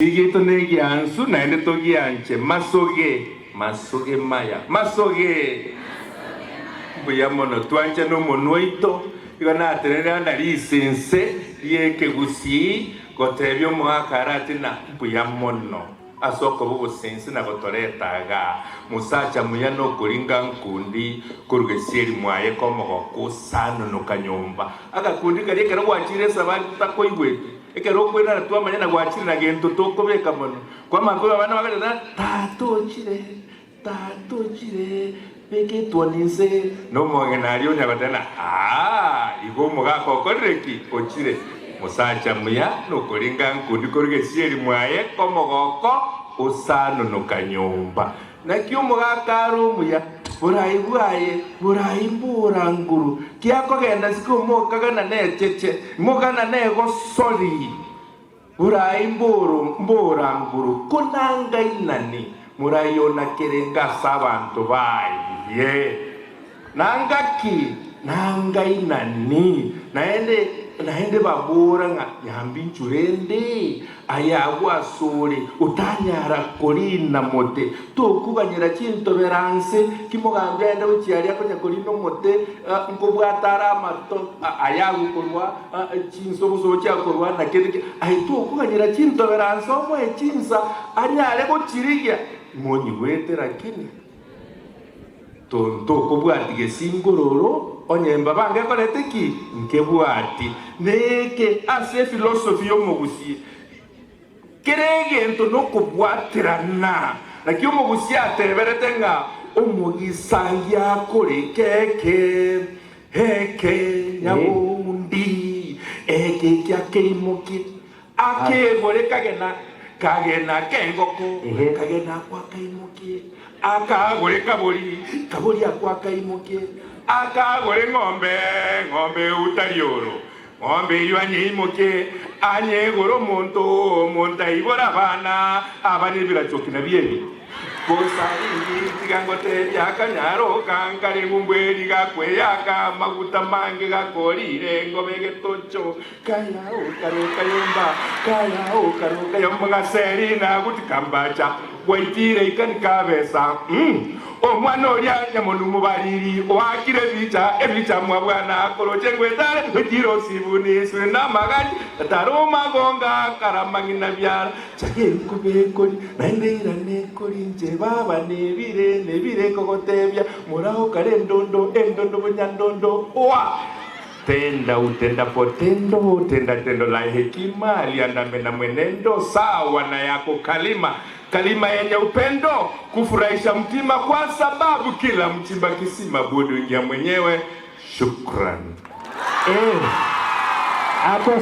Egiaito negiansu naende togianche, masoge, masoge maya, masoge! Mbuya mono twanchane omonwa oito, igo natenenire ande risense ri'ekegusii gotebia omogaka arati na mbuya mono ase okoba obosense na gotoreta igaa. Mosacha muya nokoringa nkundi korwa gesieri mwaye komogoko osanonoka nyomba. Agakundi karia ekero gwachire esabari totakoigwete. Ekero okwenana twamanya na gwachire na gento tokobeka mono. Kwamanya koigwa abana bagoteba ng'a tata ochire, tata ochire, beka etuoni inse. Na omong'ina aria onya goteba ng'a aa, igo omogaka okorire ki? Ochire. Mosacha muya nokoringa nkundi korwa gesieri mwaye komogoko osanonoka nyomba. Naki omogaka are omuya, borai bwaye borai mbora nguru, ki akogenda isiko omokagana necheche, mogana negosori, borai mboro mbora nguru, ko nangainani, morai ona kerenga ase abanto baye. Nangaki nangainani, naende naende babora ng'a nyambinchu rende aye agwo asore otanyara korina mote, tokoganyera chintobera nse, ki mogambi aende gochia aria konya korina omote, nkobwata are amato aye agokorwa chinsobosobo chiakorwa na kende ki, aye tokoganyera chintobera nse omoe chinsa anyare gochirigia, monyigwete lakini. Tontokobwati gesingororo, onye mbaba ngekorete ki? Nkebwati. Neke ase efilosofi y'omogusii, kera egento nokobwaterana. Naki omogusii ateberete ng'a omogisangi akore keke, eke nyaboundi, eke ekiakeimokie, Akegore kagena, kagena k'engoko, kagena ako akaimokie, akagore kabori, kabori ako akaimokie, akagore ng'ombe, ng'ombe eutari oro, ng'ombe eyio anyeimokie, anyegore omonto, omonto aibore abana, aba nebirachoki nabio ebi. Bosaringi, tiga ngotebie akanyaro kankare ng'umbu eri gakweyaka amaguta mange gakorire ngobe getocho. Kaya okaroka yomba, kaya okaroka yomba Gaseri nagutika mbacha gwaitire ikani kabesa mm Omwana oria nyamonu mobariri oakire ebicha ebicha mwa bwana koroche ngwetare goitire osibuni iswe namagani taroma gonga karama ng'ina biara Chaga erikuba ekori naende irane ekori inche baba nebire nebire nkogotebia morao kare endondo endondo bonyandondo oa Tenda utendapo tendo, tenda tendo la hekima, liandame na mwenendo sawa na yako kalima, kalima yenye upendo, kufurahisha mtima, kwa sababu kila mchimba kisima budi huingia mwenyewe. Shukran. Eh, ako.